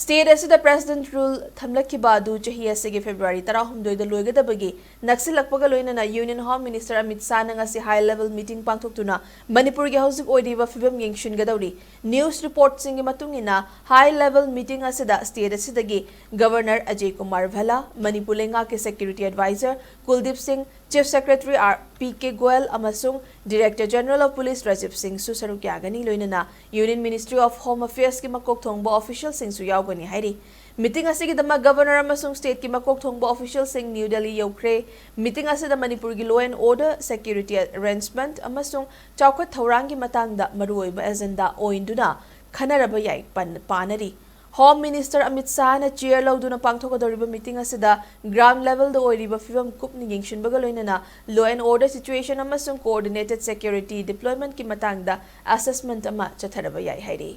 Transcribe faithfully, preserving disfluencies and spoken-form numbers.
State ꯑꯁꯤꯗ President Rule ꯊꯝꯂꯛꯈꯤꯕ ꯑꯗꯨ ꯆꯍꯤ ꯑꯁꯤꯒꯤ February ꯇꯔꯥꯍꯨꯝꯗꯣꯏꯗ ꯂꯣꯏꯒꯗꯕꯒꯤ ꯅꯛꯁꯤꯜꯂꯛꯄꯒ ꯂꯣꯏꯅꯅ Union Home Minister ꯑꯃꯤꯠ ꯁꯥꯍꯅ ꯉꯁꯤ High Level Meeting ꯄꯥꯡꯊꯣꯛꯇꯨꯅ ꯃꯅꯤꯄꯨꯔꯒꯤ ꯍꯧꯖꯤꯛ ꯑꯣꯏꯔꯤꯕ ꯐꯤꯕꯝ ꯌꯦꯡꯁꯤꯟꯒꯗꯧꯔꯤ꯫ News reportꯁꯤꯡꯒꯤ ꯃꯇꯨꯡ ꯏꯟꯅ, High Level Meeting ꯑꯁꯤꯗ state ꯑꯁꯤꯗꯒꯤ Governor ꯑꯖꯌ ꯀꯨꯃꯥꯔ ꯚꯜꯂꯥ, ꯃꯅꯤꯄꯨꯔ ꯂꯩꯉꯥꯛꯀꯤ Security Advisor ꯀꯨꯜꯗꯤꯞ ꯁꯤꯡ, Chief Secretary R P K Goyal ꯑꯃꯁꯨꯡ Director General of Police Rajiv ꯁꯤꯡꯁꯨ ꯁꯔꯨꯛ ꯌꯥꯒꯅꯤ꯫ ꯂꯣꯏꯅꯅ Union Ministry of Home Affairsꯀꯤ ꯃꯀꯣꯛ ꯊꯣꯡꯕ officialꯁꯤꯡꯁꯨ ꯌꯥꯎꯒꯅꯤ ꯍꯥꯏꯔꯤ꯫ Meeting ꯑꯁꯤꯒꯤꯗꯃꯛ Governor ꯑꯃꯁꯨꯡ stateꯀꯤ ꯃꯀꯣꯛ ꯊꯣꯡꯕ officialꯁꯤꯡ New Delhi ꯌꯧꯈ꯭ꯔꯦ꯫ Meeting ꯑꯁꯤꯗ ꯃꯅꯤꯄꯨꯔꯒꯤ law and order, security arrangement ꯑꯃꯁꯨꯡ ꯆꯥꯎꯈꯠ ꯊꯧꯔꯥꯡꯒꯤ ꯃꯇꯥꯡꯗ ꯃꯔꯨꯑꯣꯏꯕ agenda ꯑꯣꯏꯗꯨꯅ ꯈꯟꯅꯔꯕ ꯌꯥꯏ ꯄꯟ-, ꯄꯥꯅꯔꯤ꯫ Home Minister ꯑꯃꯤꯠ ꯁꯥꯍꯅ chair ꯂꯧꯗꯨꯅ ꯄꯥꯡꯊꯣꯛꯀꯗꯧꯔꯤꯕ meeting ꯑꯁꯤꯗ ground levelꯗ ꯑꯣꯏꯔꯤꯕ ꯐꯤꯕꯝ ꯀꯨꯞꯅ ꯌꯦꯡꯁꯤꯟꯕꯒ ꯂꯣꯏꯅꯅ law and order situation ꯑꯃꯁꯨꯡ coordinated security deploymentꯀꯤ ꯃꯇꯥꯡꯗ assessment ꯑꯃ ꯆꯠꯊꯔꯕ ꯌꯥꯏ ꯍꯥꯏꯔꯤ꯫